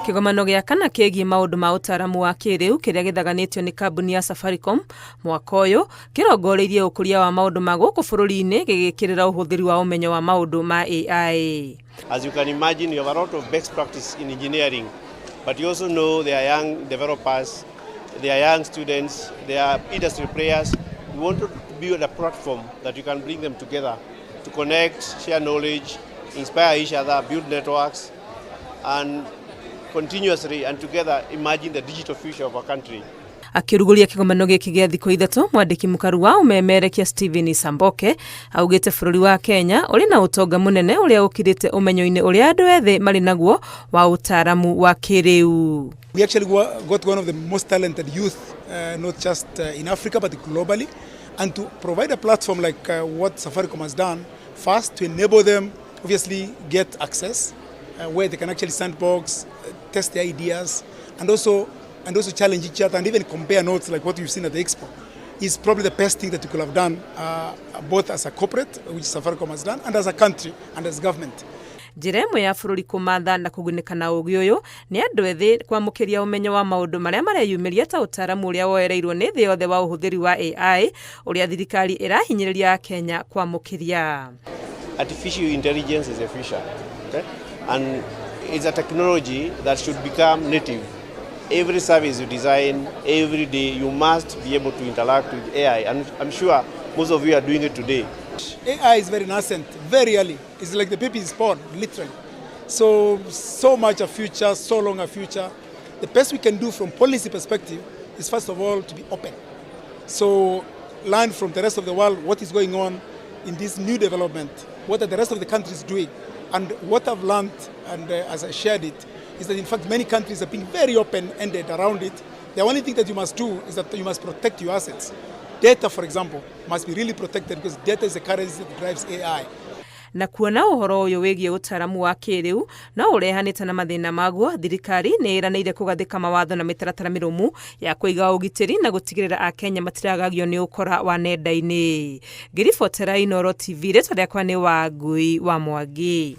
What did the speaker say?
Kĩgomano gĩa kana kĩgiĩ maũndũ ma ũtaaramu wa kĩrĩu kĩrĩa gĩthaganĩtio nĩ kambuni ya Safaricom mwaka ũyũ kĩrongoreirie ũkũria wa maũndũ ma gũkũ bũrũri-inĩ gĩgĩkĩrĩra ũhũthĩri wa ũmenyo wa maũndũ ma AI. As you can imagine, you have a lot of best practice in engineering, but you also know there are young developers, there are young students, there are industry players. We want to build a platform that you can bring them together to connect, share knowledge, inspire each other, build networks, and continuously and together imagine the digital future of our country. Akĩrugũria kĩgomano gĩkĩ gĩa thikũ 3, mwandĩki mũkaru wa ũmemerekia Stephen Samboke augĩte bũrũri wa Kenya ũrĩ na ũtonga mũnene ũrĩa ũkirĩte ũmenyo-inĩ ũrĩa andũ ethĩ marĩ naguo wa ũtaaramu wa kĩrĩu. We actually got one of the most talented youth, not just in Africa but globally, and to provide a platform like what Safaricom has done, first to enable them, obviously, get access where they can actually sandbox, test their ideas, and also challenge each other and even compare notes like what you've seen at the expo, is probably the best thing that you could have done, both as a corporate, which Safaricom has done, and as a country and as government. Njĩra ĩmwe ya bũrũri kũmatha na kũgunĩka na ũgĩ ũyũ nĩ andũ ethĩ kwamũkĩria ũmenyo wa maũndũ marĩa mareyumĩria ta ũtaaramu ũrĩa woereirwo nĩ thĩ yothe wa ũhũthĩri wa AI ũrĩa thirikari ĩrahinyĩrĩria Akenya kwamũkĩria. Artificial intelligence is a future, okay? And it's a technology that should become native. Every service you design, every day, you must be able to interact with AI. And I'm sure most of you are doing it today. AI is very nascent, very early. It's like the baby is born, literally. So, so much a future, so long a future. The best we can do from policy perspective is, first of all, to be open. So learn from the rest of the world what is going on in this new development, what are the rest of the countries doing. And what I've learned, and as I shared it, is that in fact many countries have been very open-ended around it. The only thing that you must do is that you must protect your assets. Data, for example, must be really protected because data is the currency that drives AI. Na kuona ũhoro ũyũ wĩgiĩ ũtaaramu wa kĩrĩu no ũrehanĩte na mathĩna maguo, thirikari nĩ ĩranĩire kũgathĩka mawatho na mĩtaratara mĩrũmu ya kũiga ũgitĩri na gũtigĩrĩra Akenya matiragagio nĩ ũkora wa nenda-inĩ. Ngĩribotera Inooro TV, rĩtwa rĩakwa nĩ Wangui wa Mwangi.